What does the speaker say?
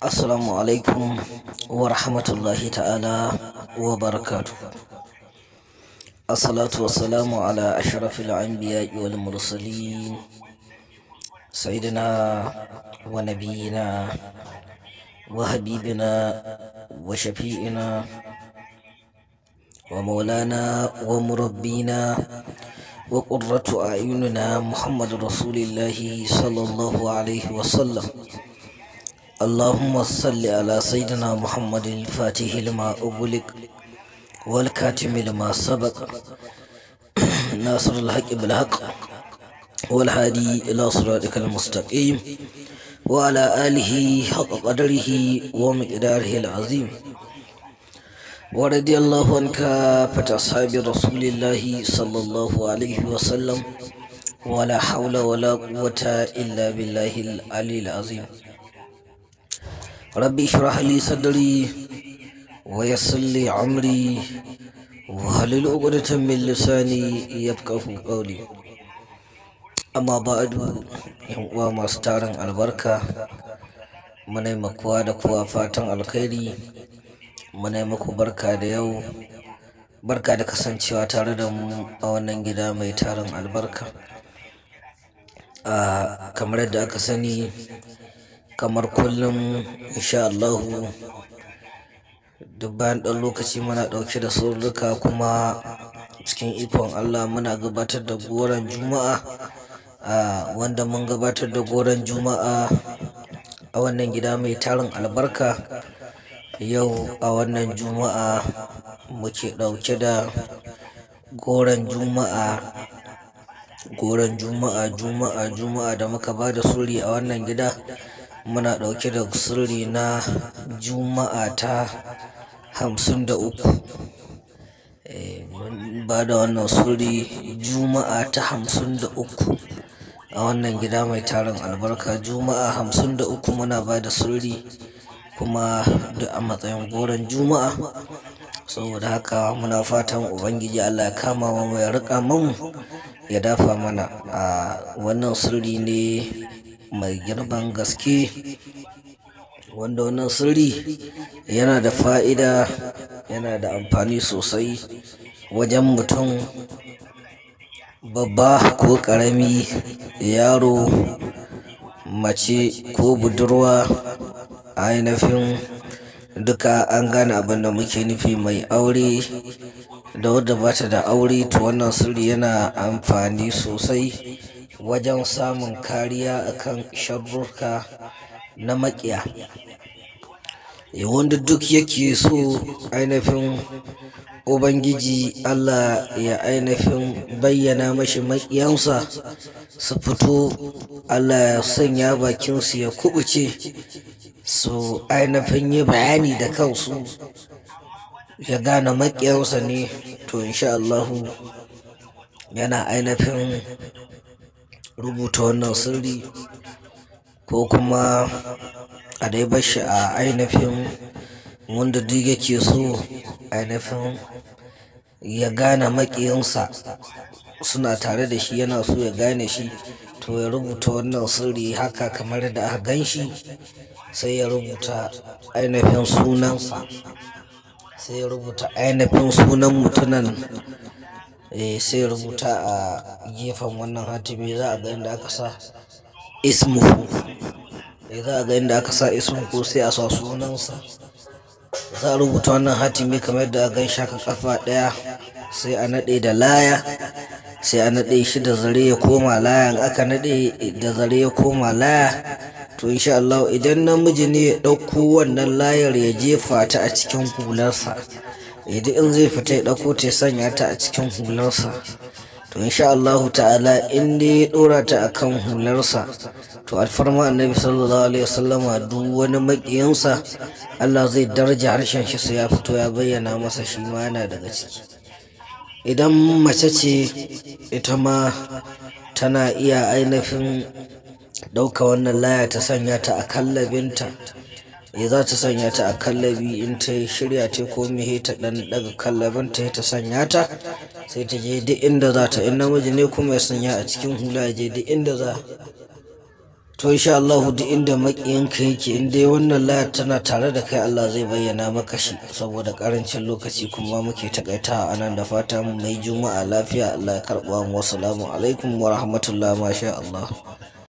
Assalamu alaikum wa rahmatullahi ta'ala wa barakatuh. Assalatu wassalamu ala ashrafil anbiya'i wal mursalin sayyidina wa nabiyyina wa habibina wa shafi'ina wa maulana wa murabbina wa qurratu a'yunina Muhammadur Rasulillahi sallallahu alaihi wa sallam. اللهم صل على سيدنا محمد الفاتح لما أغلق والكاتم لما سبق ناصر الحق بالحق والهادي إلى صراطك المستقيم وعلى آله حق قدره ومقداره العظيم، ورضي الله عن كافة أصحاب رسول الله صلى الله عليه وسلم، ولا حول ولا قوة إلا بالله العلي العظيم. ربي اشرح لي صدري ويسر لي عمري واحلل عقدة من لساني يفقهوا قولي. Amma ba'adu, yan uwa masu tarin albarka, muna yi makuwa da kowa fatan alkhairi, muna yi maku barka da yau, barka da kasancewa tare da mu a wannan gida mai tarin albarka. Kamar yadda aka sani, kamar kullum insha Allahu, duk bayan ɗan lokaci muna ɗauke da sirrika, kuma cikin ikon Allah muna gabatar da goron Juma'a, wanda mun gabatar da goron Juma'a a wannan gida mai tarin albarka. Yau a wannan Juma'a muke ɗauke da goron Juma'a, goron Juma'a, Juma'a, Juma'a da muka ba da sirri a wannan gida. Muna ɗauke da sirri na Juma'a ta 53. Mun ba da wannan sirri Juma'a ta 53 a wannan gida mai tarin albarka. Juma'a 53 muna ba da sirri kuma duk a matsayin goron Juma'a. Saboda haka muna fatan Ubangiji Allah ya kama mu, ya riƙa mu, ya dafa mana. Wannan sirri ne mai girman gaske, wanda wannan sirri yana da fa'ida, yana da amfani sosai wajen mutum babba ko ƙarami, yaro, mace ko budurwa, ainihin duka an gane abin da muke nufi, mai aure da wadda bata da aure. To wannan sirri yana amfani sosai wajen samun kariya akan sharruka na maƙiya. Wanda duk yake so ainihin Ubangiji Allah ya ainihin bayyana mashi maƙiyansa su fito, Allah ya sanya bakinsu ya kuɓuce, su ainihin yi bayani da kansu, ya gane maƙiyansa ne. To insha Allahu yana ainihin rubuta wannan sirri, ko kuma a dai bashi a ainihin wanda duk yake so ainihin ya gane maƙiyansa suna tare da shi, yana so ya gane shi, to ya rubuta wannan sirri haka kamar da aka gan shi, sai ya rubuta ainihin sunansa, sai ya rubuta ainihin sunan mutumin, sai ya rubuta a gefen wannan hatimi. Za a ga inda aka sa ismuhu, za a ga inda aka sa ismuhu, sai a sa sunansa. Za a rubuta wannan hatimi kamar yadda aka gan shi haka, kafa ɗaya, sai a naɗe da laya, sai a naɗe shi da zare ya koma laya. In aka naɗe da zare ya koma laya, to insha Allah idan namiji ne ya ɗauko wannan layar ya jefa ta a cikin hularsa, idan in zai fita ya ɗauko ta ya sanya ta a cikin hularsa, to insha Allahu ta'ala in dai ya ɗora ta a kan hularsa, to alfarma Annabi sallallahu alaihi wasallama duk wani maƙiyinsa Allah zai daraja harshen shi sai ya fito ya bayyana masa shi ma yana daga ciki. Idan mace ce ita ma tana iya ainihin ɗauka wannan laya ta sanya ta a kallabinta. Za ta sanya ta a kallabi, in ta shirya ta komi ta ɗan ɗaga kallabinta ta sanya ta, sai ta je duk inda za ta. In namiji ne kuma ya sanya a cikin hula ya je duk inda za. To insha Allah duk inda maƙiyinka yake, in dai wannan layar tana tare da kai, Allah zai bayyana maka shi. Saboda ƙarancin lokaci kuma muke takaitawa anan, da fatan mai juma'a lafiya, Allah ya karɓa mu. Wassalamu alaikum wa rahmatullah, masha Allah.